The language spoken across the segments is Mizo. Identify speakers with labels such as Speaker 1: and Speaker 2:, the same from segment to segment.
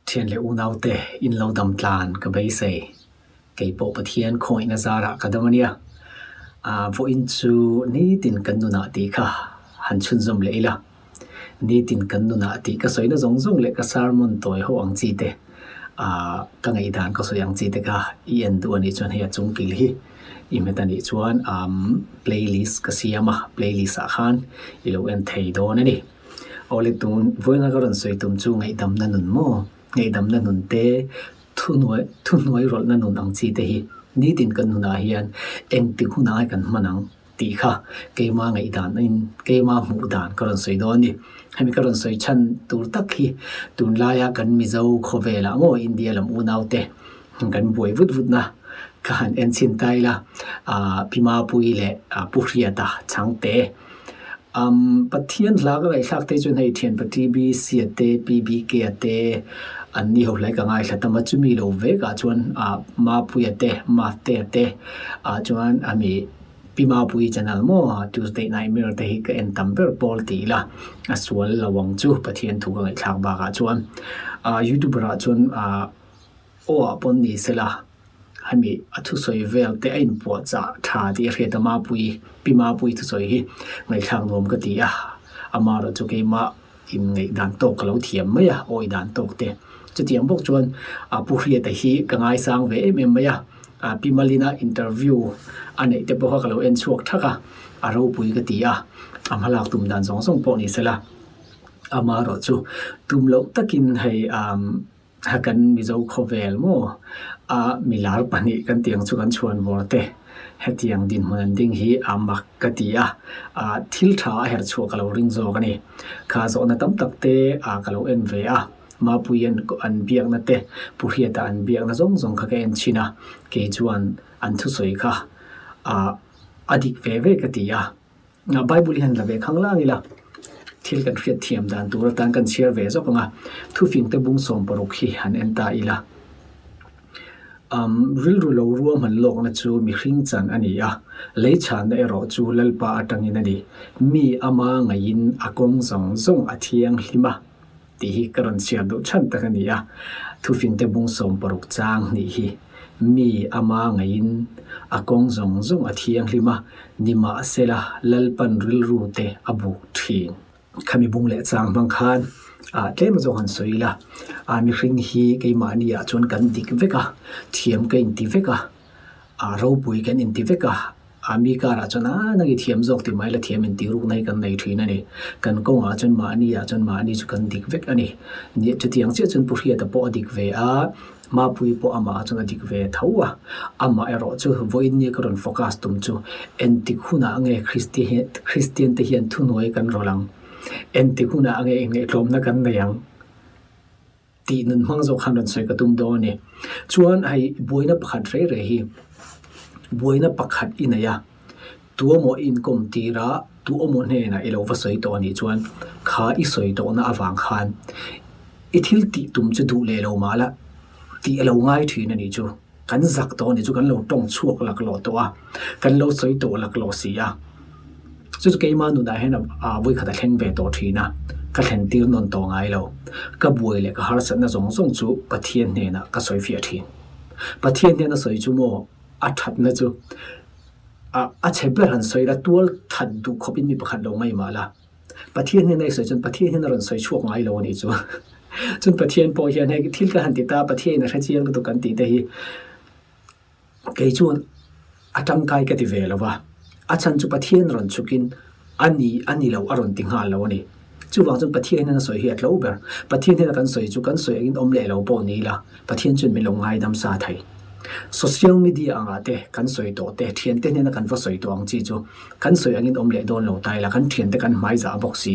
Speaker 1: Thian leh unaute in lo dam tlan ka beisei. Kei pawh Pathian khawngaihna zarah ka dam a nia. Vawiin chu nitin kan nunah tih kha han chhunzawm leh ila. Nitin kan nunah tih ka sawina zawng zawng leh ka sermon tawi ho ang chi te, ka ngaihdan ka sawi ang chi te kha i en duh a nih chuan hei a chung kil hi i hmet a nih chuan playlist ka siam a, playlist ah khan i lo en thei dawn a ni. Awle tun vawiina ka rawn sawi tum chu ngaihdamna nun maw? Ngaihdamna nun te, thuhnuai thuhnuai rawlhna nun ang chi te hi nitin kan nunah hian engtik hunah nge kan hman ang tih kha keima ngaihdan in keima hmuh dan ka rawn sawi dawn a ni. Hemi ka rawn sawi chhan tur tak hi tunlaia kan Mizo khawvelah maw India lam unaute kan buai vut vut na ka han en chhin ta ila ah Pi Mapuii leh Pu Hriata Chhangte Umm Pathian hla ka ngaihthlak te chuan hei thianpa TBC a te PBK a te an ni ho hlai ka ngaithla tam a chumi lo vek ah chuan ah Mapuia te Maftea te ah chuan ami Pi Mapuii channel maw Tuesday Nightmare te hi ka en tam ber pawl ti ila a sual lo ang chu Pathian thu ka ngaihthlak bakah chuan ah youtuber ah chuan ah aw ah pawn ni sela. Hemi a thusawi vel te a inpuahchah tha tih a hriat a, Mapuii, Pi Mapuii thusawi hi ngaihthlak nuam ka ti a, amaherawh chu keimah inngaih dan tawk ka lo thiam mai a, awi dan tawk te. Chutiang bawk chuan a Pu Hriata hi ka ngaisang ve em em mai a, Pi Malina interview a neih te pawh kha ka lo en chhuak thak a, a ropui ka ti a, a hmalak tum dan zawng zawng pawh ni sela, amaherawh chu tum loh takin hei A kan Mizo khawvel maw? A milar pahnih kan tiang chu kan chhuan vawr te. Hetiang dinhmun an ding hi a mak ka ti a, a thil tha a herh chhuah ka lo ring zawk a ni. Kha zawhna tam tak te a ka lo en ve a, Mapui an an biakna te, Pu Hriata an biakna zawng zawng kha ka en chhin a, kei chuan an thusawi kha a a dik ve ve ka ti a. Bible hi han la ve khang lang ila, thil kan hriat thiam dan tur atan kan chhiar ve zawk ang a, thufingte bung 60 hi han en ta ila. Um, rilru lo ruahman lawkna chu mihring chan a ni a, lei chhanna erawh chu Lalpa atangin a ni. Mi ama ngaihin a kawng zawng zawng a thianghlim a. Tih hi ka rawn chhiar duh chhan tak a ni a, thufingte bung 60 chang hnih hi mi ama ngaihin a kawng zawng zawng a thianghlim a, nimahsela Lalpan rilru te a buk thin. Khami bung leh chang hmang khan ah tlem zawng han sawi ila, ah mihring hi keimahni ah chuan kan dik vek a, thiam ka inti vek a, ah ropui kan inti vek a, A mi karah chuan a nang i thiam zawk tih mai la thiam inti rukna hi kan nei thin a ni. Kan kawngah chuan mahni ah chuan mahni chu kan dik vek a ni. Nia chutiang chiah chuan Pu Hriata pawh a dik ve a, Mapuii pawh amah ah chuan a dik ve tho a. Amah erawh chu vawiin nia ka rawn focus tum chu entik hunah nge Kristian te hian thuhnuai kan rawlh ang? Entik hunah nge inngaihtlawmna kan nei ang? Tih nun hmang zawk khan rawn sawi ka tum dawn a ni. Chuan hei buaina pakhat rei rei hi buaina pakhat i nei a, tuamaw i inkawm tir a, tuamaw hnenah i lo va sawi tawh a nih chuan kha i sawi tawhna avang khan i thil tih tum chu duh leh lo mah la tih a lo ngai thin a nih chu. Kan zak tawh a nih chu kan lo tawng chhuak laklawh tawh a, kan lo sawi tawh laklawh si a. Chu chu keimah nunah hian a vawikhat a thleng ve tawh thin a, ka thlen tir nawn tawh ngai lo. Ka buai leh ka harsatna zawng zawng chu Pathian hnenah ka sawi fiah thin. Pathian hnena sawi chu maw a thatna chu a a chhe ber han sawi la, tual that duh khawpin mi pakhat lo ngaih mah la. Pathian hnena i sawi chuan Pathian hian a rawn sawi chhuak ngai lo a nih chu. Chuan Pathian pawh hian hei thil ka han ti ta, Pathianin a hre chiang lutuk kan tih te hi kei chuan a tangkai ka ti ve lo va. A chhan chu Pathian rawn chhukin a ni a ni lo a rawn ti nghal lo a ni. Chuvang chuan Pathian hian a sawi hi a tlo ber. Pathian hnena kan sawi chu kan sawi angin awm leh lo pawh ni ila Pathian chuan min lo ngaidam sa thei. Social media angah te kan sawi tawh te, thiante hnena kan va sawi tawh ang chi chu kan sawi angin awm leh dawn lo ta ila, kan thiante kan hmai zah bawk si,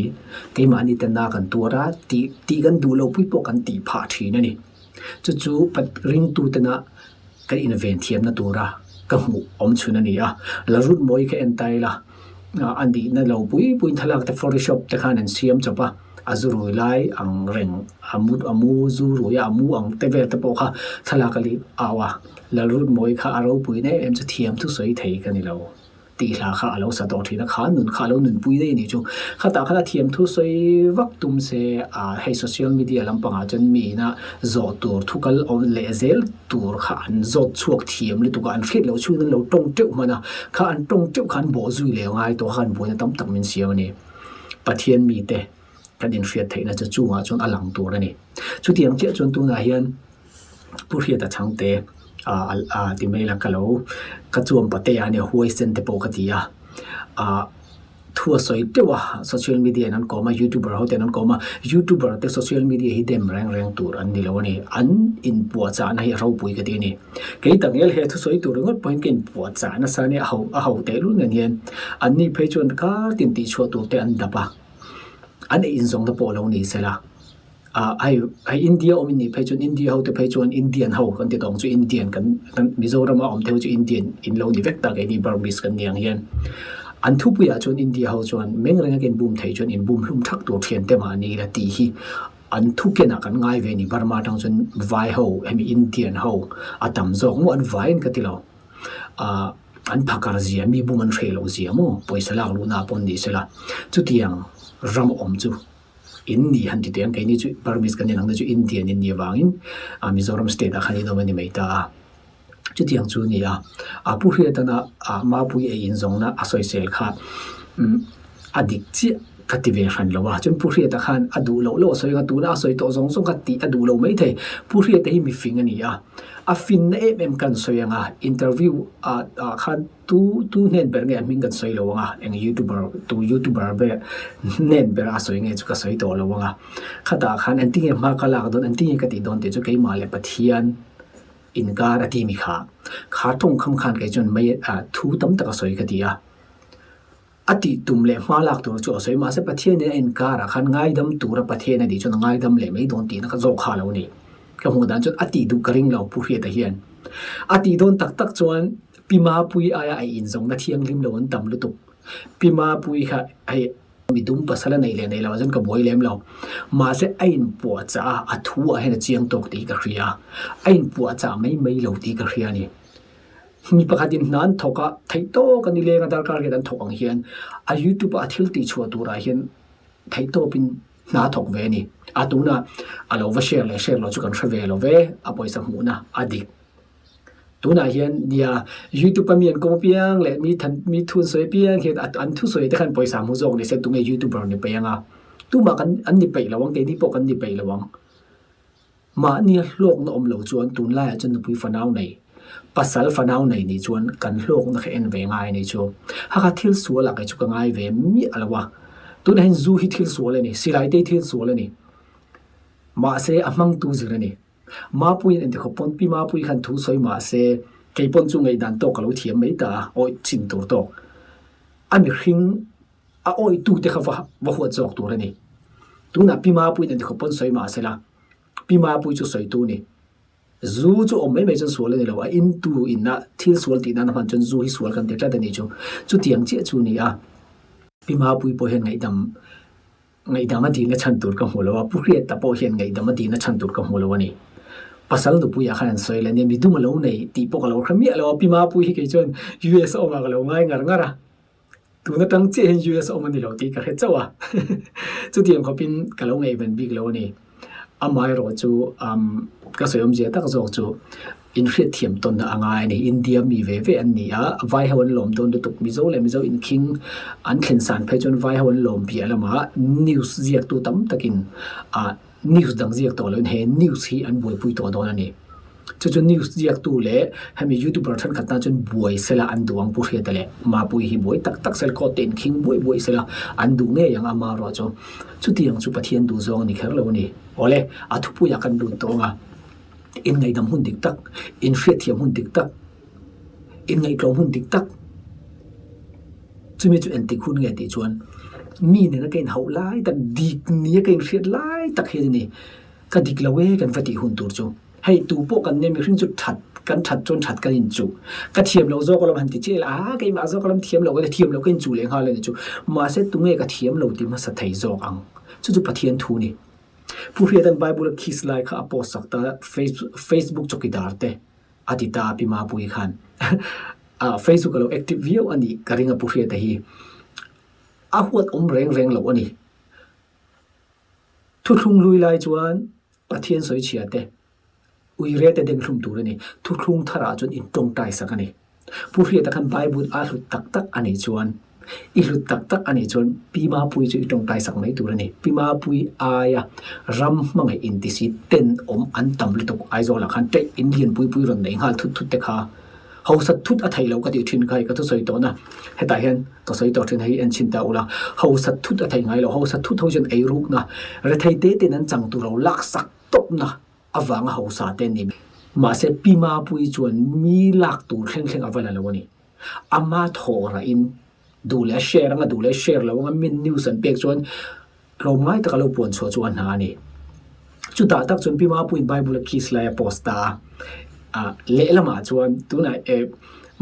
Speaker 1: keimahni te na kan tuar a, tih tih kan duh lo pui pawh kan tih phah thin a ni. Chu chu ringtu tena kan inven thiamna tura ka hmuh awm chhun a ni a, la rut mawi ka en ta ila, a nihna lo pui puiin thlalak te photoshop te khan an siam chawp a, a zu rui lai ang reng a mu a mu zu rui a a mu ang te vel te pawh kha thlalak a lih au a, la rut mawi kha a ropui na em em chu thiam thusawi thei ka ni lo. tih hla kha a lo sa tawh thin a, kha nun kha a lo nunpui daih a nih chu. Khatah khan a thiam thu sawi vak tum se ah hei social media lampangah chuan mi ina zawh tur thu kal awm leh zel tur kha an zawt chhuak thiam lutuk a, an hriat loh chhungin an lo tawng teuh hman a, kha an tawng teuh kha an bawh zui leh ngai tawh a, kha an buaina tam tak min siam a ni. Pathian mite kan inhriat theihna chu chungah chuan a lang tur a ni. Chutiang chiah chuan tunah hian Pu Hriata Chhangte ah ti mai la ka lo ka chuan patea ania huaisen te pawh ka ti a, ah thu a sawi teuh a social media in an kawm a youtuber ho ten an kawm a, youtuber te social media hi dem reng reng tur an ni lo a ni, an inpuahchahna hi a ropui ka ti a ni. Kei tak ngel he thusawi tur ringawt pawhin ka inpuahchah nasa ania a ho a ho tehlul nen hian anni phei chuan kar tin tihchhuah tur te an dap a, an ei inzawngna pawh lo ni sela. Ah hei hei India awm in nih phei chuan India ho te phei chuan Indian ho kan ti tawng chu Indian kan kan Mizoram a awm te ho chu Indian in lo ni vek ta keini Burmese kan ni ang hian an thupui ah chuan India ho chuan meng renga ka inbum thei chuan inbum hlum thak tur thian te mahni la tih hi an thu ken ah kan ngai ve a ni Burma atang chuan vai ho hemi Indian ho a tam zawk maw an vai in ka ti lo ah an phakar zia mi bum an hreh loh zia maw pawisa lak luhna ah pawh an ni sela chutiang ram awm chu In ni han ti teh ang, keini chu Burmese kan inang na chu Indian in nih avangin Mizoram state ah khan in awm a ni mai ta a. Chutiang chu a ni a, a Pu Hriatana Mapui ei inzawngna a sawisel kha a dik chiah ka ti ve hran lo a, chuan Pu Hriata khan a duh loh loh a sawi ang a, tuna a sawi tawh zawng zawng kha tih a duh lo mai thei. Pu Hriata hi mifing a ni a, a finna em em kan sawi ang a, interview ah khan Tu tu hnen ber nge a hming kan sawi lo ang a, eng youtuber tu youtuber ber hnen ber a sawi nge chu ka sawi tawh lo ang a. Khatah khan engtinge hma ka lak dawn, engtinge ka tih dawn tih chu keimah leh Pathian inkar a ti mi kha. Kha tawngkham khan kei chuan mai thu tam tak a sawi ka ti a. A tih tum leh hma lak tur chu a sawi mahse Pathianin a inkarah khan ngaidam tura Pathian a nih chuan a ngaidam leh mai dawn tihna kha zawk kha a lo ni. Ka hmuh dan chuan a tih duh ka ring lo Pu Hriata hian. A tih dawn tak tak chuan Pi Mapuii aia a inzawmna thianghlim lo an tam lutuk. Pi Mapuii kha hei midum pasal a neih leh neih loh ah chuan ka buai lem lo. Mahse a inpuahchah a, a thu ah hian a chiang tawk tih hi ka hria a. A inpuahchah mai mai lo tih ka hria a ni. Mi pakhatin hna an thawk a, theih tawk a ni leng a darkar riat an thawk ang hian a youtube a thil tih chhuah turah hian theih tawpin hna a thawk ve a ni. A tuna a lo va share leh share loh chu kan hre ve lo ve, a pawisa hmuhna a dik. Tunah hian nia youtube a mi an kawm apiang leh mi than mi thu an sawi apiang hian an thusawi te khan pawisa hmu zawk ni se tunge youtuber ni peih anga tumah kan an ni peih lo ang keini pawh kan ni peih lo ang. Mahnia hlawkna awm lo chuan tunlaiah chuan nupui fanau nei, pasal fanau nei nih chuan kan hlawkna kha en ve ngai a nih chu. Hakha thil sualah kei chu ka ngai ve miah lo a. Tunah hian zu hi thil sual a ni, silai te hi thil sual a ni. Mahse a hmangtu zir a ni. Mapuiin engti khawp pawn Pi Mapui khan thu sawi mahse kei pawn chu ngaihdan tawk ka lo thiam mai ta a, awih chin tur tawk. A mihring a awihtute kha va va huat zawk tur a ni. Tunah Pi Mapuiin engti khawp pawn sawi mahsela Pi Mapui chu sawitu a ni. Zu chu awm mai mai chuan sual a ni lo, a intu inna thil sual tih nana hman chuan zu hi sual kan ti tlat a ni chu. Chutiang chiah chu a ni a. Pi Mapui pawh hian ngaihdam ngaihdam a dilna chhan tur ka hmu lo a, Pu Hriata pawh hian ngaihdam a dilna chhan tur ka hmu lo a ni. Pasal nupuiah khan an sawi la nia, midum a lo nei tih pawh ka lo hre miah lo a, Pi Mapui hi kei chuan US awmah ka lo ngai ngar ngar a. Tun atang chiah hian US awm a ni lo tih ka hre chauh a, chutiang khawpin ka lo ngaihven bik lo a ni. Amaherawh chu ka sawi awmzia tak zawk chu inhriatthiam tawnna a ngai a ni. India mi ve ve an ni a, vai ho an lawm dawn lutuk. Mizo leh Mizo inkhing an thlen san phei chuan vai ho an lawm piah lamah news ziaktu tam takin News dang ziak tawh loin he news hi an buaipui tawh dawn a ni. Chu chu news ziaktu leh hemi youtuber thenkhat tan chuan buai sela an duh ang Pu Hriata leh Mapuii hi buai tak tak sela court te in khing buai buai sela an duh ngei ang ama ruah chu. Chutiang chu Pathian duh zawng a ni kher lo a ni. Awle, a thupuiah kan lut tawh ang a, inngaidam hun dik tak, inhriatthiam hun dik tak, inngaihtlawm hun dik tak, Chumi chu engtik hun nge tih chuan mi nena ka inhauh lai tak, dik nia ka inhriat lai tak hian a ni. Ka dik lo e kan va tih hun tur chu. Hei tu pawh kan nia mihring chu that kan that chuan that kan inchuh. Ka thiam lo zawk alawm han ti chiah ila a keimah zawk alawm thiam lo ka thiam lo ka inchuh leh nghal a ni chu. Mahse tunge ka thiam lo ti hmasa thei zawk ang. Chu chu Pathian thu a ni. Pu Hriatan Bible a kiss lai kha a post sak ta Facebook chawkidar te. A ti ta a Pi Mapuii khan. Ah Facebook a lo active viau a nih ka ring a Pu Hriata hi. A huat awm reng reng lo a ni. Thuthlung hlui lai chuan Pathian sawi chhia te, uire te deng hlum tur a ni. Thuthlung tharah chuan in tawngtai sak a ni. Pu Hriata khan Bible a hlut tak tak a nih chuan, i hlut tak tak a nih chuan Pi Mapuii chu i tawngtai sak mai tur a ni. Pi Mapuii aia ram hmangaih intisi tenawm an tam lutuk Aizawlah khan ṭaih in lian pui pui rawn nei nghal thut thut te kha Hausa thut a theih loh ka tih thin kha hei ka thusawi tawhna hetah hian ka sawi tawh thin hei en chhin ta ula hausa thut a theih ngai loh hausa thut ho chuan ei rukna rethei te ten an chang tur lo laksak tawpna avanga hausa te an ni mahse Pi Mapuii chuan mi lak tur thleng thleng a va la lo a ni ama thawh rahin duh leh a share anga duh leh a share lo anga min news an pek chuan Tlawmngai taka lo puan chhuah chu a hna a ni. Chutah tak chuan Pi Mapuiin Bible a kiss lai a post ta a. Ah, lehlamah chuan tunah eh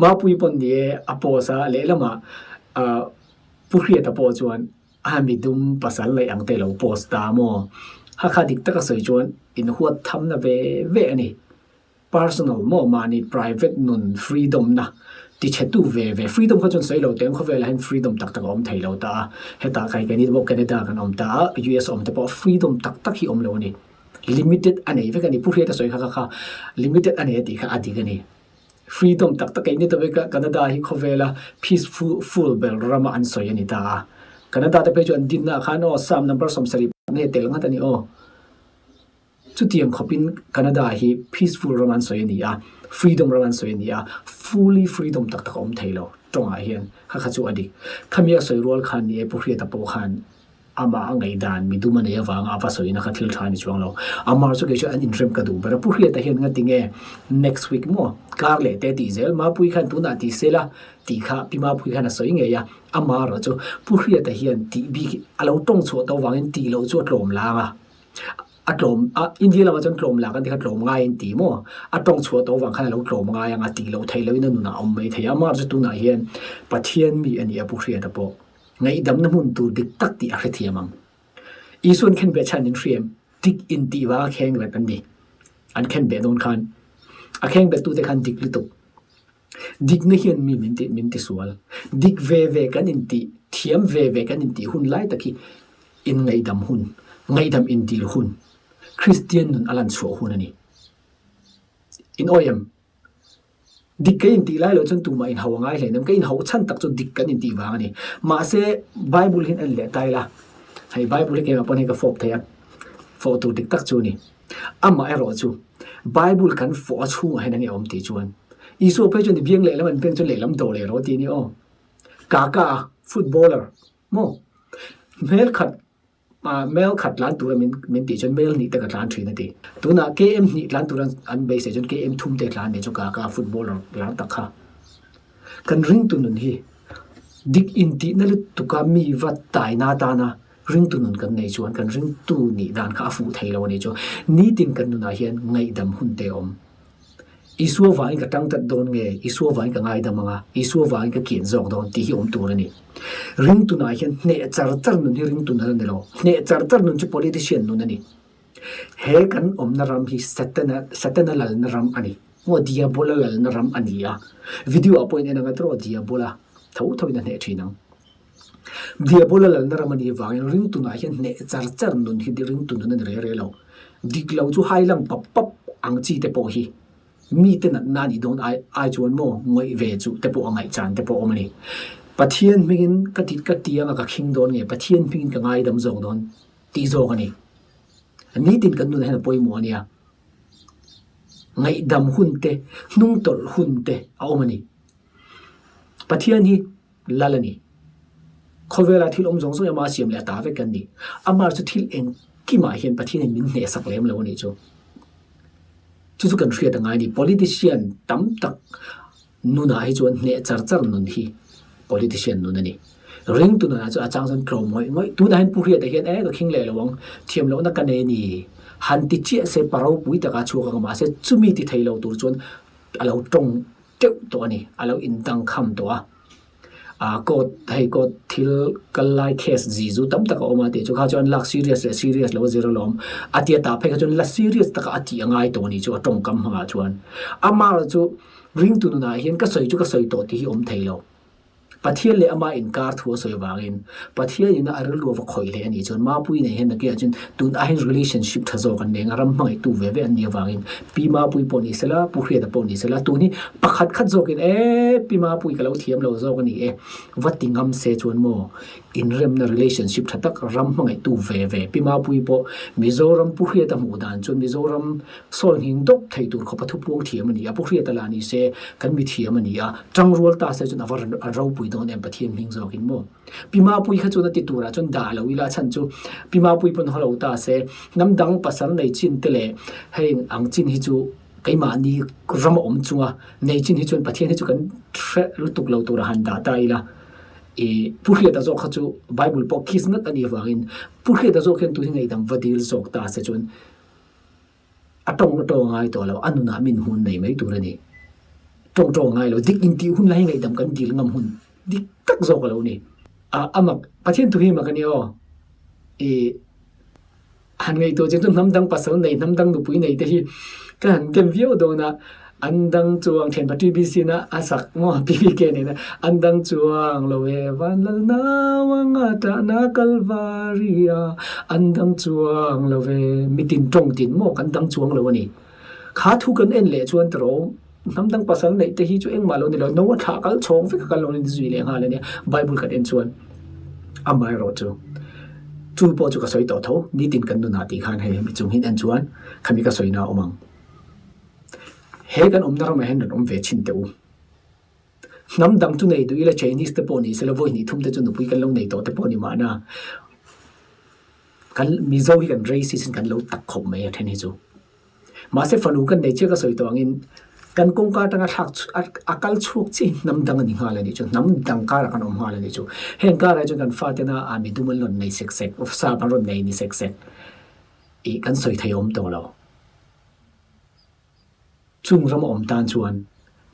Speaker 1: Mapuii pawn ni e a post a, lehlamah ah Pu Hriata pawh chuan a midum pasal neih ang te lo post ta maw? Hakha dik taka sawi chuan inhuat thamna ve ve a ni. Personal maw mahni private nun freedom na ti chhe tu ve ve freedom kha chuan sawi lo teng khawvelah hian freedom tak tak a awm thei lo ta a hetah kai keini te pawh Canada kan awm ta a US awm te pawh freedom tak tak hi awm lo a ni limited a nei vek a ni Pu Hriata sawi kha kha kha limited a nei a tih kha a dik a ni freedom tak tak keini te pawh Canada hi khawvela peaceful ber rama an sawi a ni ta a Canada te phei chu an dinna ah khan aw Psalm number 70 nge tel nghat a ni aw. Chutiang khawpin Canada hi peaceful ram an sawi a ni a, freedom ram an sawi a ni a, fully freedom tak tak a awm thei lo tawngah hian kha kha chu a dik. Khami a sawi rual khan ni e Pu Hriata pawh khan amah a ngaihdan midum a nei avanga a va sawina kha thil tha a ni chuang lo. Amah chu kei chuan an inrem ka duh ber a, Pu Hriata hian nga tinge next week maw kar leh te tih zel Mapuii khan tunah ti se la tih kha Pi Mapuii khan a sawi ngei a, amah erawh chu Pu Hriata hian tih bik a lo tawng chhuah tawh avangin tih loh chu a tlawm lang a. A tlawm a, India lamah chuan tlawm lak an ti kha tlawm ngai an ti maw? A tawng chhuah tawh avang khan a lo tlawm ngai ang a tih loh theih lohin a nunah a awm mai thei a. Amah chu tunah hian Pathian mi a ni a Pu Hriata pawh ngaihdamna hmun tur dik tak tih a hrethiam ang. Isuan khenbeh chhan in hriam dik in tih vanga kheng rep an ni. An khenbeh dawn khan a khengbet tute khan dik lutuk. Dikna hian mi min ti min tisual. Dik ve ve kan intih, thiam ve ve kan intih hun lai tak hi inngaihdam hun, ngaihdam intir hun, Kristian nun a lan chhuah hun a ni. In awi em? Dik kan intih lai loh chuan tumah inhauh a ngai hle nem. Ka inhauh chhan tak chu dik kan intih vang a ni. Mahse, Bible hian en leh ta ila, hei Bible hi keimah pawn hei ka fawp thei a, fawh tur dik tak chu a ni. Amah erawh chu Bible kan fawh a chhungah hian a nge awm tih chuan Isua phei chuan i biang lehlam an beng chuan lehlam dawh leh rawh tih a ni aw. Kaka footballer maw hmel khat ah mel khat tlan tura min min tih chuan mel hnih te ka tlan thin a ti. Tunah KM hnih tlan tura an beisei chuan KM thum te tlan nih chu Kaka footballer lar tak kha. Kan ringtu nun hi dik intihna lutuka mi va taina atana Ringtu nun kan nei chuan kan ringtu nih dan kha a fuh thei lo a nih chu. Nitin kan nunah hian ngaihdam hun te a awm. Isua vangin ka tang tlat dawn nge, Isua vangin ka ngaidam ang a, Isua vangin ka kian zawk dawn tih hi awm tur a ni. Ringtu nunah hian hneh char char nun hi ringtu nun a ni lo. Hneh char char nun chu politician nun a ni. He kan awmna ram hi Setana, Setana lalna ram a ni. Maw Diabola lalna ram a ni a. Video ah pawh in en ang a tiraw Diabola tho tho in a hneh thin ang. Diabola lalna ram a nih avangin ringtunah hian hneh char char nun hi ringtu nun a ni rei rei lo. Dik lo chu hai lang pap pap ang chi te pawh hi mite natna a nih dawn ai ai chuan maw ngawih ve chu te pawh a ngaihchan te pawh a awm a ni. Pathian hmingin ka ti ka ti anga ka khing dawn nge Pathian hmingin ka ngaidam zawk dawn tih zawk a ni. Nitin kan nunah hian a pawimawh a nia. Ngaihdam hun te, hnungtawlh hun te a awm a ni. Pathian hi Lal a ni. Khawvela thil awm zawng zawng emaw a siam leh a ta vek kan ni. Amah chu thil engkimah hian Pathianin min hnehsak lem lo a nih chu. Chu chu kan hriat a ngai a ni. Politician tam tak nunah hi chuan hneh char char nun hi politician nun a ni. Ringtu nunah chuan a chang chuan tlawm ngawih ngawih. Tunah hian Pu Hriata hian e ka khing leh lo ang, thiam lohna ka nei a ni. Han ti chiah se pa ropui taka chhuak ang mahse chumi ti thei lo tur chuan a lo tawng teuh tawh a ni, a lo indang kham tawh a. Ah court hei court thil kal lai case zi zu tam tak a awm a tih chu kha chuan lak serious leh serious lo a zir alawm. A tia tah phei kha chuan la serious taka a tih a ngai tawh a nih chu a tawngkam hmangah chuan. Amaherawh chu ringtu nunah hian ka sawi chu ka sawi tawh tih hi awm thei lo. Pathian leh ama inkar thu a sawi avangin Pathian ina a rilru a va khawih hle a nih chuan Mapuii nei hian nakinah chuan tun aiin relationship tha zawk an nei ang a, ram hmangaihtu ve ve an nih avangin Pi Mapuii pawh ni sela, Pu Hriata pawh ni sela tun hi pakhat khat zawkin e Pi Mapuii ka lo thiam lo zawk a ni e va ti ngam se chuan maw inremna relationship tha tak ram hmangaihtu ve ve Pi Mapuii pawh Mizoram Pu Hriata hmuh dan chuan Mizoram Sawi nghing dawp thei tur khawpa thupuang thiam a ni a, Pu Hriata lah ni se kan mi thiam a ni a, tangrual ta se chuan a va a ropui dawn em Pathian hming zawkin maw. Pi Mapuii kha chuan a ti turah chuan dah lo ila a chhan chu Pi Mapuii pawn haw lo ta se hnam dang pasal nei chin te leh hei ang chin hi chu keimahni ram a awm chunga nei chin hi chuan Pathian hi chu kan hre lutuk lo turah han dah ta ila i Pu Hriata zawk kha chu Bible pawh kiss ngat a nih avangin Pu Hriata zawk hian tun hi ngaihdam va dil zawk ta se chuan A tawng a tawng ngai tawh lo, a nunah min hmun nei mai tur a ni. Tawng tawng ngai lo, dik intih hun lai hi ngaihdam kan dil ngam hun dik tak zawk a lo ni. A a mak, Pathian thu hi mak a ni aw. I han ngaihtuah chiang chu hnam dang pasal nei, hnam dang nupui nei te hi ka han dem viau dawn a, An dang chuang thianpa TBC na a sak maw PBK nena an dang chuang lo e van lal nau anga tahna Kalvaria an dang chuang lo e mitin tawng tin maw kan dang chuang lo a ni. Kha thu kan en leh chuan tawrh hnam dang pasal neih te hi chu engmah lo ni lo no a thlah kal chhawng vek a kal lo ni zui leh nghal a nia Bible kan en chuan amaherawh chu chu pawh chu ka sawi tawh tho nitin kan nunah tih khan hei mi chung hin en chuan khami ka sawina a awm ang. He kan awmna ramah hian rawn awm ve thin teh u. Hnam dang chu nei duh ila Chinese te pawh ni sela vawi hnih thum te chu nupui kan lo nei tawh te pawh ni mahna kan Mizo hi kan racist in kan lo tak khawp mai a then hi chu. Mahse fanu kan nei chiah ka sawi tawh angin kan kawngka atanga thlak a kal chhuak chiah hi hnam dang a ni nghal a nih chu. Hnam dang karah kan awm nghal a nih chu. Heng karah chuan kan fatena a midum an rawn nei sek sek, sap an rawn nei ni sek sek ih kan sawi thei awm tawh lo. Chung ram a awm tan chuan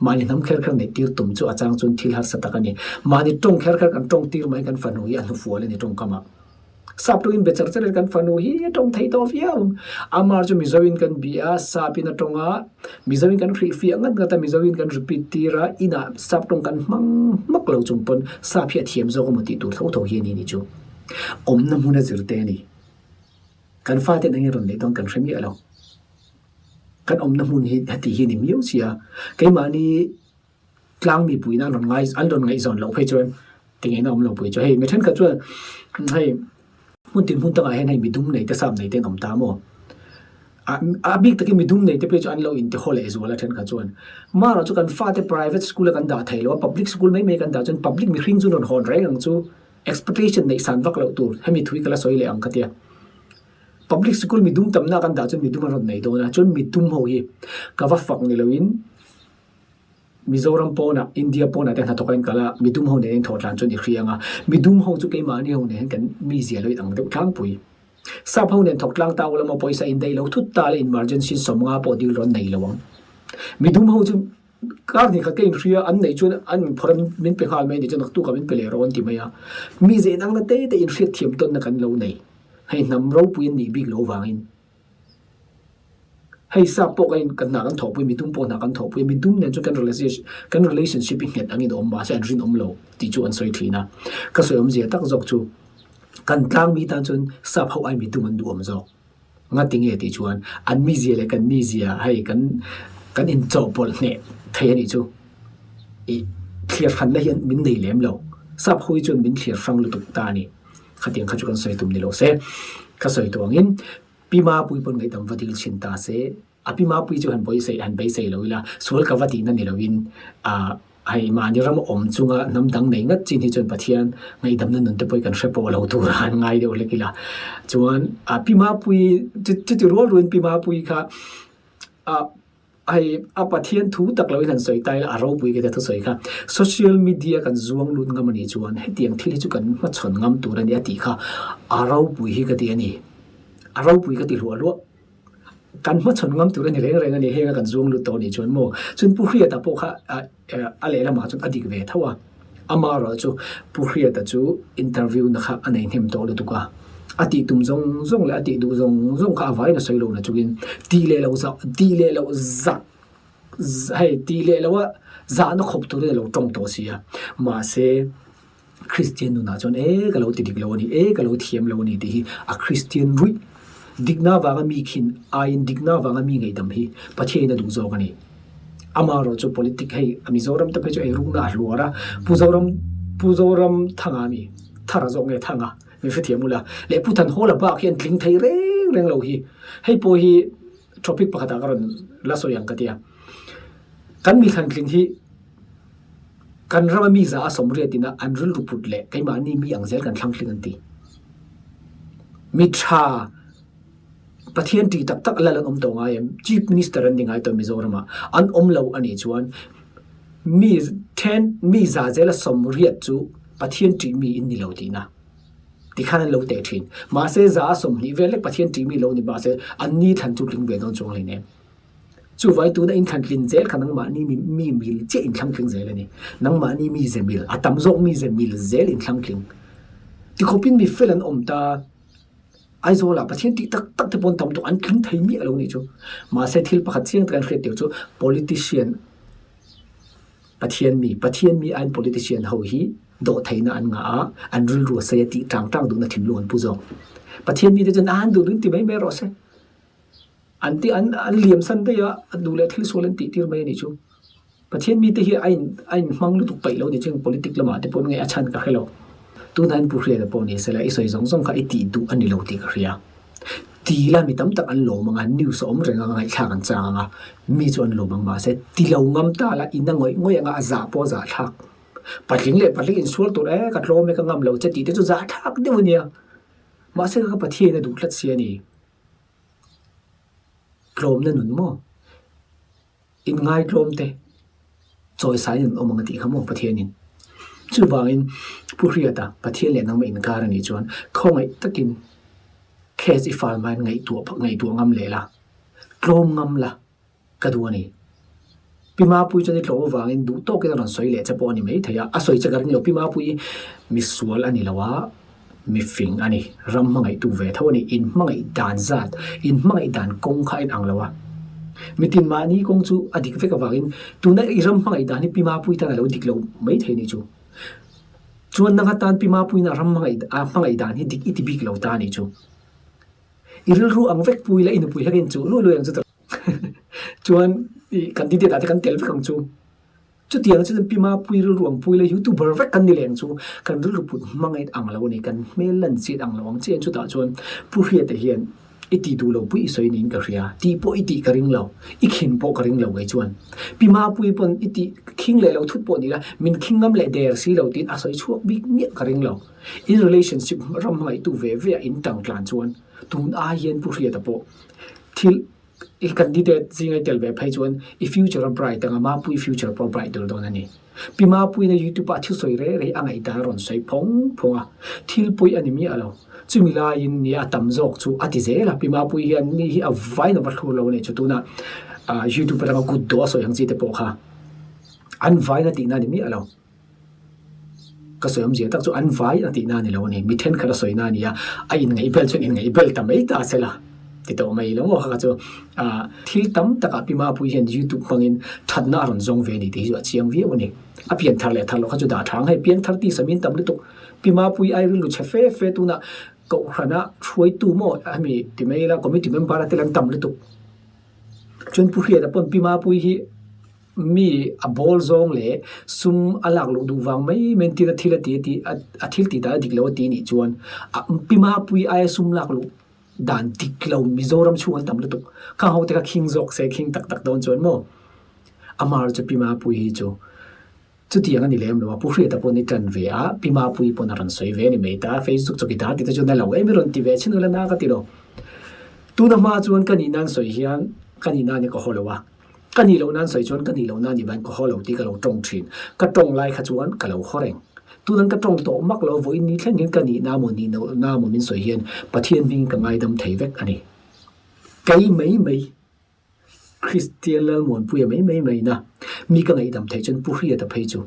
Speaker 1: mahni hnam kher kher neih tir tum chu a chang chuan thil harsa tak a ni. Mahni tawng kher kher kan tawng tir mai kan fanu hi a hnufual a ni tawngkamah. Sap tawngin be char char in kan fanu hi a tawng thei tawh viau ang. Amar chu Mizoin kan bia a, Sapin a tawng a, Mizoin kan hrilhfiah ngat ngat a, Mizoin kan repeat tir a, inah Sap tawng kan hmang hmak lo chung pawn Sap hi a thiam zawk emaw tih tur tho tho hi a ni ni chu. Awmna hmun a zir te a ni. Kan fate eng nge rawn neih dawn kan hre miah lo. Kan awmna hmun hi heti hi a ni miau sia, keimahni tlang mipuiin an rawn ngai an rawn ngaihzawn loh phei chuan tingeina awm lo pui chu hei mi thenkhat chuan hei hmun tin hmun takah hian hei midum nei te sap nei te an awm ta maw? A bik takin midum nei te phei chu an lo intihaw leh zual a thenkhat chuan marawh chu kan fate private school a kan dah thei lo a public school mai mai kan dah chuan public mihring chu an rawn hawn reng ang chu. Expectation neih san vak loh tur hemi thui ka la sawi leh ang ka tia. Public sikul midum tamna kan dah chuan midum an rawn nei dawn a, chuan midum ho hi ka va fak ni loin Mizoram pawnah, India pawnah te hnathawk a inkal a, midum ho nen a inthawh tlan chuan i hria ang a, midum ho chu keimahni ho nen hian kan mizia lo inang deuh tlangpui. Sap ho nen thawk tlang ta ula maw pawisa indaih lo thut ta la emergency sawmnga pawh dil rawn nei lo ang. Midum ho chu Kar hnih khat ka inhria, an neih chuan an inphawrh a, min pe nghal mai a nih chuan naktuk ah min pe leh rawh an ti mai a. Mi zeh inang na te te inhriat thiam tawnna kan lo nei. Hei hnam ropui an nih bik loh vangin. Hei sap pawh kan in hna kan thawhpui, midum pawh hna kan thawhpui a, midum nen chuan kan kan relationship hi nghet angin a awm mahse an rinawm lo tih chu an sawi thin a. Ka sawi awmzia tak zawk chu kan tlangmi tan chuan sap ho ai midum an duhawm zawk. Ngati nge tih chuan an mizia leh kan mizia hei kan kan inchawhpawlh hneh thei a nih chu. Ih thlir hranna hian min nei lem lo. Sap ho hi chuan min thlir hrang lutuk ta a ni. Khatiang kha chu kan sawi tum ni lo se. Ka sawi tawh angin Pi Mapui pawn ngaihdam va dil chhin ta se. A pi Mapuii chu han beisei han beisei lo ila, sual ka va tihna ni loin ah hei mahni ram awm chunga hnam dang nei ngat chin hi chuan Pathian ngaihdamna nun te pawh hi kan hre pawh lo tur a han ngai deuh hlek ila. Chuan a pi Mapuii chuti rual rualin pi Mapuii kha ah hei a Pathian thu tak loin han sawi ta ila a ropui ka tia thusawi kha social media kan zuang lut ngam a nih chuan hetiang thil hi chu kan hmachhawn ngam tur a ni a tih kha a ropui hi ka ti a ni. A ropui ka ti hluah hluah. Kan hmachhawn ngam tur a ni reng reng a ni, heng a kan zuang lut tawh a nih chuan maw? Chuan Pu Hriata pawh kha a lehlamah chuan a dik ve tho a. Amaherawh chu Pu Hriata chu interview na kha a nei hnem tawh lutuk a, a tih tum zawng zawng leh a tih duh zawng zawng kha a vaiin a sawi lo na chungin tih leh loh zah tih leh loh zah hei tih leh loh a zahna khawp turin a lo tawng tawh si a. Mahse Kristian nunah chuan e ka lo ti dik lo a ni, e ka lo thiam lo a ni tih hi a Kristian ruih. Dikna vanga mi khin aiin dikna vanga mi ngaihdam hi Pathianin a duh zawk a ni. Amaherawh chu politic hei Mizoram te phei chu eirukna a hluar a, Pu Zoram Pu Zoram Thanga mi Thara zawk nge Thanga min hrethiam ula leh Pu Thanhawla bak hi an tling thei reng reng lo hi. Hei pawh hi topic pakhatah ka rawn la sawi ang ka tia. Kan mi thlantling hi Kan rama mi za a sawmriat ina an rilru put leh keimahni mi ang zel kan thlangtling an ti. Mi tha Pathian tih tak tak lal an awm tawh ngai em? Chief Minister an ni ngai tawh Mizoramah an awm lo a nih chuan mi then mi za zela sawmriat chu Pathian tih mi in ni lo tihna tikhan an lo teh thin. Mahse za a 20 vel lek Pathian tih mi lo ni mahse an ni thlan chu tling ve dawn chuang hleinem. Chuvai tuna inthlan tlin zel kha nangmahni mi mil chiah inthlang tling zel a ni. Nangmahni mi ze mil, a tam zawk mi ze mil zel inthlang tling. Tikhawpin mi fel an awm ta. Aizawlah Pathian tih tak tak te pawn tam tawh an tling thei miah lo nih chu. Mahse thil pakhat chiang tak an hriat teuh chu politician Pathian mi, Pathian mi aiin politician ho hi dawhtheihna an ngah a, an rilru a sei a tih tang tang duhna thinlung an pu zawk. Pathian mite chuan a an duh duhin ti mai mai rawh se. An ti an an liam san daih a, a duh leh thil sual an tih tir mai a nih chu. Pathian mite hi a in a in hmang lutuk paih lo ni chu politic lamah te pawh nge a chhan ka hre lo. Tunah in Pu Hriata pawh ni sela i sawi zawng zawng kha i tih duh a ni lo tih ka hria. Ti la mi tam tak an lawm ang a, news a awm reng ang a, ngaihthlak an chang ang a, mi chu an lawm ang mahse ti lo ngam ta la in a ngawih ngawih ang a, a zah pawh a zahthlak. Patling leh patling insual tur e ka tlawm e ka ngam lo che tih te chu zahthlak deuh a nia. Mahse ka Pathian a duh tlat si a ni. Tlawmna nun maw? Inngaitlawm te chawisain an awm ang a tih kha maw Pathianin. Chuvangin Pu Hriata, Pathian leh nangmah inkar a nih chuan khawngaih takin case i fal hmain ngaihtuah ngaihtuah ngam leh la, tlawm ngam la. Ka duh a ni. Pi Mapuii chuan i tlawm avangin duh tawkin a rawn sawi leh che pawh a ni mai thei a, a sawi che ka ring lo. Pi Mapuii mi sual a ni lo a, mi fing a ni. Ram hmangaihtu ve tho a ni. In hmangaih dan zat, in hmangaih dan kawng kha a inang lo a. Mitin mahni kawng chu a dik vek avangin tuna i ram hmangaih dan hi Pi Mapuii tan a lo dik lo mai thei a ni chu. Chuan nang atan Pi Mapuiina ram hmangaih a hmangaih dan hi dik i ti bik lo ta a ni chu. I rilru ang vek pui la i nupui hian inchuh luah luah ang chu chuan i candidate ah te kan tel vek ang chu. Chutiang chu pi Mapui rilru ang pui la youtuber vek kan ni leh ang chu. Kan rilru put hmangaih ang lo a ni, kan hmel lan chiat ang lo ang chiah in chutah chuan Pu Hriata hian i tih duh lo pui i sawi niin ka hria, tih pawh i tih ka ring lo, i khin pawh ka ring lo kei chuan. Pi Mapui pawn i tih khing leh lo thut pawh ni la, min khing ngam leh der si lo tiin a sawi chhuak bik miah ka ring lo. In relationship ram hmangaihtu ve ve a in tang tlan chuan tun ai hian Pu Hriata pawh thil i candidate zinga i tel ve phei chuan i future a bright anga Mapui future pawh a bright dur dawn a ni. Pi Mapuiin a youtube ah thil sawi reh reh a ngaihdan a rawn sawi phawng phawng a, thil pawi a ni miah lo. Chumi laiin nia a tam zawk chu a ti zel a, Pi Mapui hian mi hi a vain a va thlur lo a nih chu tunah youtube atanga kut dawh a sawi ang chi te pawh kha an vain a tihna a ni miah lo. Ka sawi awmzia tak chu an vai a tihna a ni lo a ni. Mi thenkhat a sawina a ni a, a inngaihbel chuan inngaihbel ta mai ta se la ti tawh mai lo maw kha kha chu thil tam takah Pi Mapui hian YouTube hmangin thatna a rawn zawng ve a ni tih hi chu a chiang viau a ni. A pian thar leh thar loh kha chu dah tha ang hei piang thar tih sawmin tam lutuk Pi Mapui ai rilru chhe fe fe tunah Kohhrana hruaitu maw hemi ti mai ila committee member a tel an tam lutuk. Chuan Pu Hriata pawn Pi Mapui hi Mi a bawl zawng leh sum a lak loh duh vang mai mai tir a thil a ti a tih a thil tih dan a dik lo a ti nih chuan a pi mapui aia sum lak loh dan dik lo Mizoram chhung an tam lutuk. Khang ho te kha khing zawk se khing tak tak dawn chuan maw Amar chu pi mapui hi chu chutiang a ni lem lo a, Pu Hriata pawh ni tan ve a, pi mapui pawn a rawn sawi ve a ni mai ta, Facebook chawkidar tih te chu na lo em i rawn ti ve chin ula na ka ti lo. Tuna hma chuan ka nihna an sawi hian ka nihna a ni ka haw lo a. Ka nih loh nan sawi chuan ka nih loh nan i van ka haw lo tih ka lo tawng thin. Ka tawng lai kha chuan ka lo haw reng. Tunan ka tawng tawh mak lo vawiin ni thleng hian ka nih na maw nih loh na maw min sawi hian Pathian hmingin ka ngaidam thei vek a ni. Kei mai mai Kristian Lalmuanpuia mai mai mai na mi ka ngaihdam theih chuan Pu Hriata phei chu.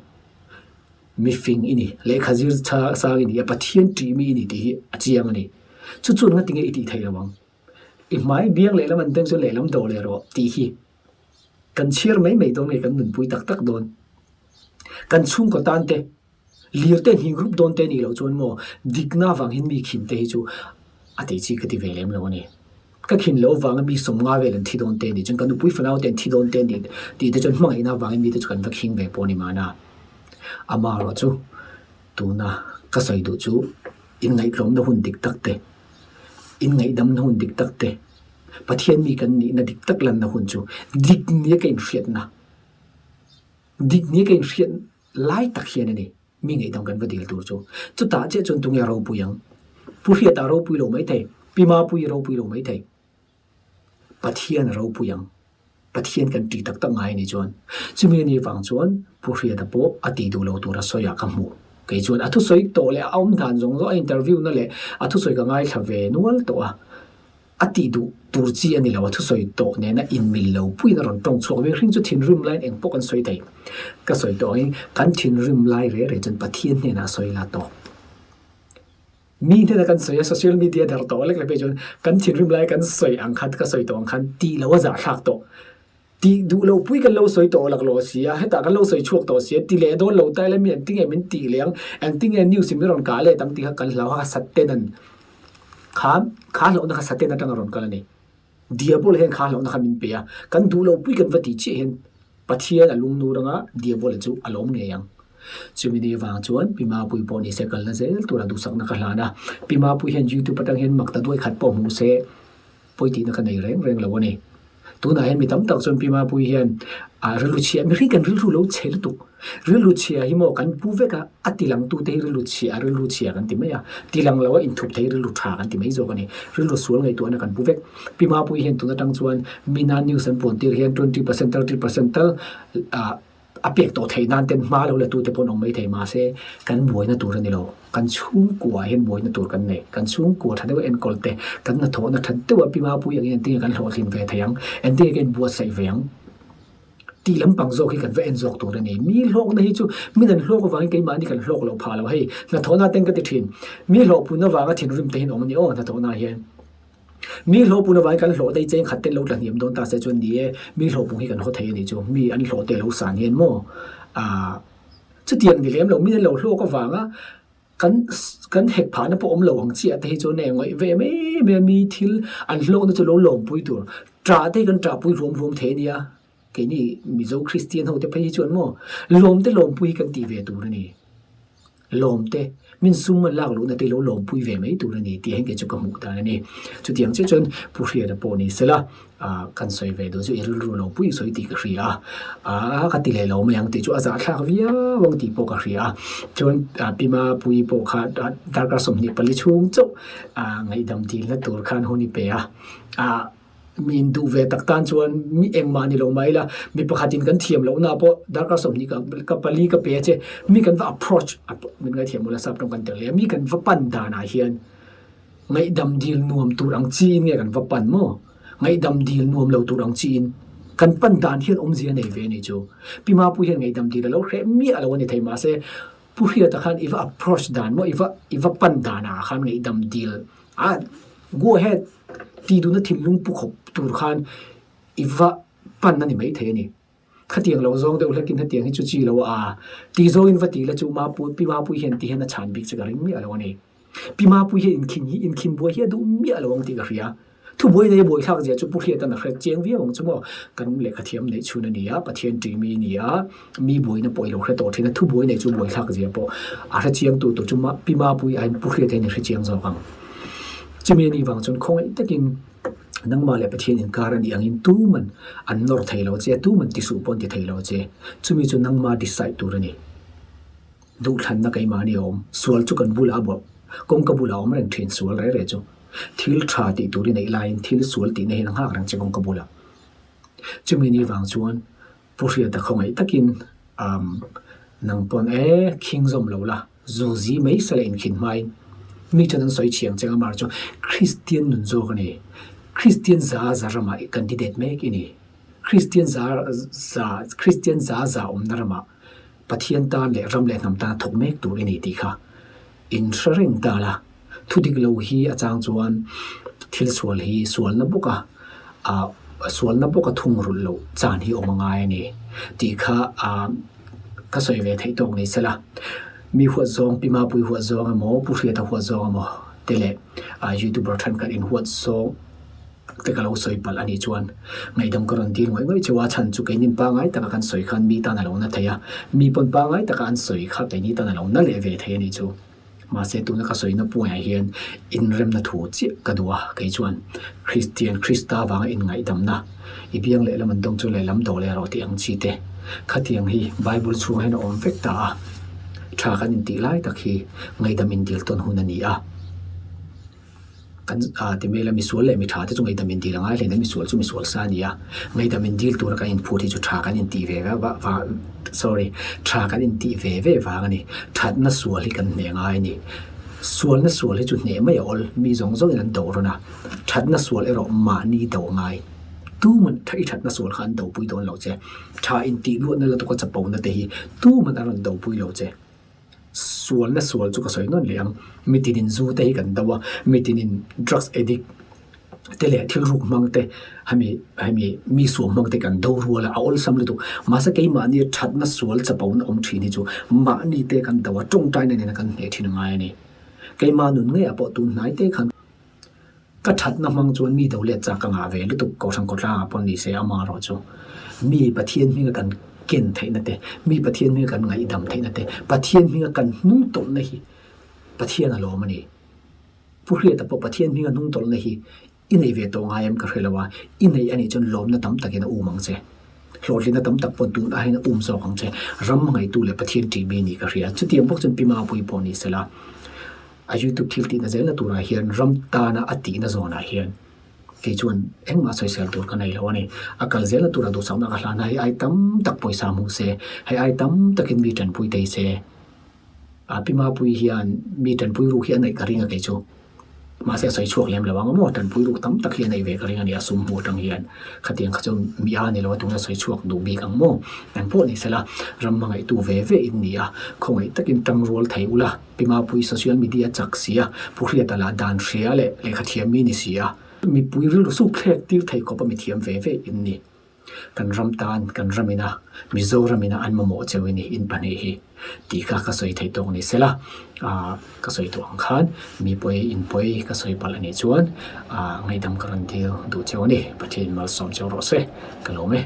Speaker 1: Mi fing i ni, lehkha zir sang i ni a, Pathian ṭih mi i ni tih hi a chiang a ni. Chu chuan ngatinge i tih theih lo ang? I hmai biang lehlam an beng chuan lehlam dawh leh rawh tih hi kan chhiar mai mai dawn nge kan nunpui tak tak dawn? Kan chhungkaw tan te, lir te hning rup dawn te nih loh chuan maw dikna avang hian mi khin te hi chu a tih chi ka ti ve lem lo a ni. Ka khin loh avanga mi sawmnga vel an thi dawn te nih chuan ka nupui fanau te an thi dawn te nih tih te chuan hmangaihna avangin mite chu kan va khing ve pawh a ni mahna. Amaherawh chu tuna ka sawi duh chu inngaihtlawmna hun dik tak te, inngaihdamna hun dik tak te, Pathian mi kan nihna dik tak lanna hun chu dik nia ka inhriatna, dik nia ka inhriat lai tak hian a ni. Mi ngaihdam kan va dil tur chu. Chutah chiah chuan tunge a ropui ang? Pu Hriata a ropui lo maithei, Pi Mapuii a ropui lo maithei. Pathian a ropui ang. Pathian kan ṭih tak tak ngai a nih chuan. Chumi a nih vang chuan Pu Hriata pawh a tih duh lo tur a sawi ah ka hmu. Kei chuan a thusawi tawh leh a awm dan zawng zawng a interview na leh a thusawi ka ngaithla ve nual tawh a. A tih duh tur chi a ni lo, a thusawi tawh nena inmil lo puiin a rawn tawng chhuak. Mihring chu thinrim laiin eng pawh kan sawi thei. Ka sawi tawh angin kan thinrim lai reh reh chuan Pathian hnenah sawi la tawk. Mi hnena kan sawi a, social media darh tawh lek lek phei chuan kan thinrim lai kan sawi ang khan, ka sawi tawh ang khan tih lo a zahthlak tawh. Tih duh lo pui kan lo sawi tawh laklawh si a, hetah kan lo sawi chhuak tawh si a, ti leh dawn lo ta ila mi engtinge min tih leh ang, engtinge news in min rawn kah let ang tih kha kan hlau a, Satan an kha kha hlauhna kha Satan atanga rawn kal a ni. Diabol hian kha hlauhna kha min pe a, kan duh lo pui kan va tih chiah hian Pathian a lungnur anga Diabol chu a lawm ngei ang. Chumi ni avang chuan Pi Mapui pawh ni se kalna zel tura duhsakna ka hlan a, Pi Mapui hian YouTube atang hian mak ta duai khat pawh hmu se, Pawi tihna ka nei reng reng lo a ni. Tunah hian mi tam tak chuan Pi Mapui hian ah rilru chhia, mihring kan rilru lo chhe lutuk. Rilru chhia hi maw kan pu vek a, a tilangtute hi rilru chhia, rilru chhia kan ti mai a, tilang lo a inthup thei rilru tha kan ti mai zawk a ni. Rilru sual ngaihtuahna kan pu vek. Pi Mapui hian tun atang chuan mina news an puantir hian 20%, 30% tal ah A pek tawh theih nan ten hma lo la tute pawh an awm mai thei mahse kan buaina tur a ni lo. Kan chhungkua hian buaina tur kan nei. Kan chhungkua tha deuha enkawl te, kan hnathawhna tha deuha pi mapui angin engtinge kan hlawhtlin ve thei ang, engtinge ka inbuatsaih ve ang tih lampang zawk hi kan va en zawk tur a ni. Mi hlawkna hi chu min an hlawk avangin keimahni kan hlawk loh phah lo. Hei hnathawhna ten ka ti thin. Mi hlawhpun avanga thinrim te hi an awm a ni aw hnathawhna hian. Mi hlawhpun avangin kan hlawh te hi cheng khat ten lo tla hniam dawn ta se chuan ni e, mi hlawhpung hi kan haw thei a nih chu, mi an hlawh te lo san hian maw ah chutiang ni lem lo, mi an lo hlawk avanga kan kan hek phahna pawh awm lo ang chiah te hi chuan e ngaih ve mai mai a, mi thil an hlawkna chu lo lawmpui tur ṭah te hi kan ṭahpui ruam ruam thei a nia, keini Mizo Kristian ho te phei hi chuan maw lawm te lawmpui hi kan tih ve tur a ni. Lawmte, min sum an lak luhna te lo lawmpui ve mai tur a ni tih hengte chu ka hmuh dan a ni. Chutiang chiah chuan Pu Hriata pawh ni sela, kan sawi ve duh chu i rilru lo pui sawi tih ka hria a, a ka ti leh lo mai ang tih chu a zahthlak viau ang tih pawh ka hria a. Chuan Pi Mapuii pawh kha darkar 24 chhung chauh ngaihdam dilna tur khan hun i pe a, Mi induh ve tak tan chuan mi engmah ni lo mah ila, mi pakhatin kan thiam lohna pawh darkar 20 ka ka pali ka pe a che, mi kan va approach min ngaithiam ula sap tawng kan tel leh a, mi kan va pan danah hian ngaihdam dil nuam tur ang chiin nge kan va pan maw? Ngaihdam dil nuam lo tur ang chiin kan pan dan hian awmzia nei ve a ni chu. Pi Mapui hian ngaihdam dil a lo hreh miah lo a ni thei mahse Pu Hriata khan i va approach dan maw i va i va pan danah khan ngaihdam dil a go ahead tih duhna thinlung pu khawp tur khan i va pan a ni maithei a ni. Khatiang lo zawng deuh hlekin hetiang hi chu chi lo a tih zawngin va ti la chu Mapui Pi Mapui hian ti hian a chhan bik chu ka ring miah lo a ni. Pi Mapui hian inkhin hi inkhin buai hi a duh miah lo ang tih ka hria. Thubuai nei a buaithlak zia chu Pu Hriatan a hre chiang viau ang chu maw? Kan lehkha thiam neih chhun a ni a, Pathian ṭih mi a ni a, mi buaina pawh i lo hre tawh ṭhin a, thubuai nei chu buaithlak zia pawh a hre chiang tu tur chu Pi Mapui aiin Pu Hriat hian i hre chiang zawk ang. Chumi a nih vang chuan khawngaih takin nangmah leh Pathian inkar a nih angin tuman an nawr thei lo che a, tuman tisuh pawh an ti thei lo che. Chumi chu nangma decide tur a ni. Duhthlanna keimahni a awm, sual chu kan bulah a buah, kawngka bulah a awm reng thin sual reh reh chu. Thil tha tih tur i neih laiin thil sual tihna hian a nghak reng che kawngka bulah. Chumi ni vang chuan Pu Hriata khawngaih takin umm nang pawn e khing zawm lo la, zu zi mai sela inkhin hmain mi chuan an sawi chhiang cheng a mar chu Kristian nun zawk a ni. Kristian za za ramah i candidate mek i ni. Kristian za za Kristian za za awmna ramah. Pathian tan leh ram leh hnam tana thawk mek tur i ni tih kha in hre reng ta la. Thu dik lo hi a chang chuan thil sual hi sualna bawka ah sualna bawka thungrulh loh chan hi awm a ngai a ni tih kha ah ka sawi ve theih tawk ni sela. Mi huat zawng Pi Mapui huat zawng emaw Pu Hriata huat zawng emaw te leh ah youtuber thenkhat in huat zawng te ka lo sawi palh a nih chuan ngaihdam ka rawn dil ngawih ngawih cheu a chhan chu keinin pangai taka kan sawi khan mi tan a lo na thei a mi pawn pangai taka an sawi kha keini tan a lo na leh ve thei a nih chu. Mahse tuna ka sawina puaiah hian inremna thu chiah ka duh a, kei chuan Kristian Krista vanga inngaihdamna, i biang lehlam an dawng chu lehlam dawh leh rawh tih ang chi te, khatiang hi Bible chhungah hian a awm vek ta a, tha kan intih lai tak hi ngaihdam indil tawn hun a ni a. Kan ti mai ila misual leh mitha te chu ngaihdam indil a ngai hle na misual chu misual sa a ni a, ngaihdam indil tura kan inphut hi chu tha kan intih ve ve vang sorry tha kan intih ve ve vang a ni, thatna sual hi kan hneh ngai a ni, sualna sual hi chu hneh mai a awl, mi zawng zawngin an do rawn a, thatna sual erawh mahni do ngai, tuman i thatna sual kha an dopui dawn lo che, tha intih luatna la tuka chapona te hi tuman an rawn dopui lo che. Sualna sual chu ka sawi nawn leh ang. Mitinin zu te hi kan do a, mitinin drugs addict te leh thil ruk hmang te hemi hemi mi suam hmang te kan do rual a, a awlsam lutuk. Mahse keimahni thatna sual chapona awm thin hi chu mahni te kan do a, tawngtaina nena kan hneh thin a ngai a ni. Keimah nun ngeiah pawh tun hnai te khan. Ka thatna hmang chuan mi do let chak ka ngah ve lutuk Kohhran Kawtlangah pawh ni se ama erawh chu mi Pathian hminga kan ken theihna te, mi Pathian hminga kan ngaihdam theihna te, Pathian hminga kan hnungtawlhna hi Pathian a lawm a ni. Pu Hriata pawh Pathian hminga hnungtawlhna hi i nei ve tawh ngai em ka hre lo a, i nei a nih chuan lawmna tam takin a um ang che. Hlawhtlinna tam tak pawh tun aiin a um zawk ang che. Ram ngaihtu leh Pathian ṭih mi a nih ka hria. Chutiang bawk chuan Pi Mapuii pawh ni sela. A youtube thil tihna zelna turah hian ram tana a tihna zawnah hian kei chuan engmah sawisel tur ka nei lo a ni. A kal zelna turah duhsakna ka hlan a, hei ai tam tak pawisa hmu se, hei ai tam takin mi tanpui thei se. A Pi Mapuii hian mi tanpui ruk hi a neih ka ring a kei chu. Mahse a sawi chhuak lem lo ang maw, tanpui ruk tam tak hi a neih ve ka ring a ni a sum hmuh atang hian. Khatiang kha chu mi a ni lo a tuna sawi chhuak duh bik ang maw. Eng pawh ni sela ram hmangaihtu ve ve in ni a, khawngaih takin tangrual thei ula. Pi Mapui social media chak si a, Pu Hriata lah dan hria leh lehkha thiam mi ni si a. Mipui rilru suk thlek tir thei khawp a mi thiam ve ve in ni. Kan ram tan, kan ram ina, Mizoram ina an mamawh cheu i ni in pahnih hi. Tih kha ka sawi theih tawk ni sela, ah ka sawi tawh ang khan mi pawi in pawi ka sawi palh a nih chuan ah ngaihdam ka rawn dil duh cheu a ni. Pathian malsawm cheu rawh se, ka lawm e.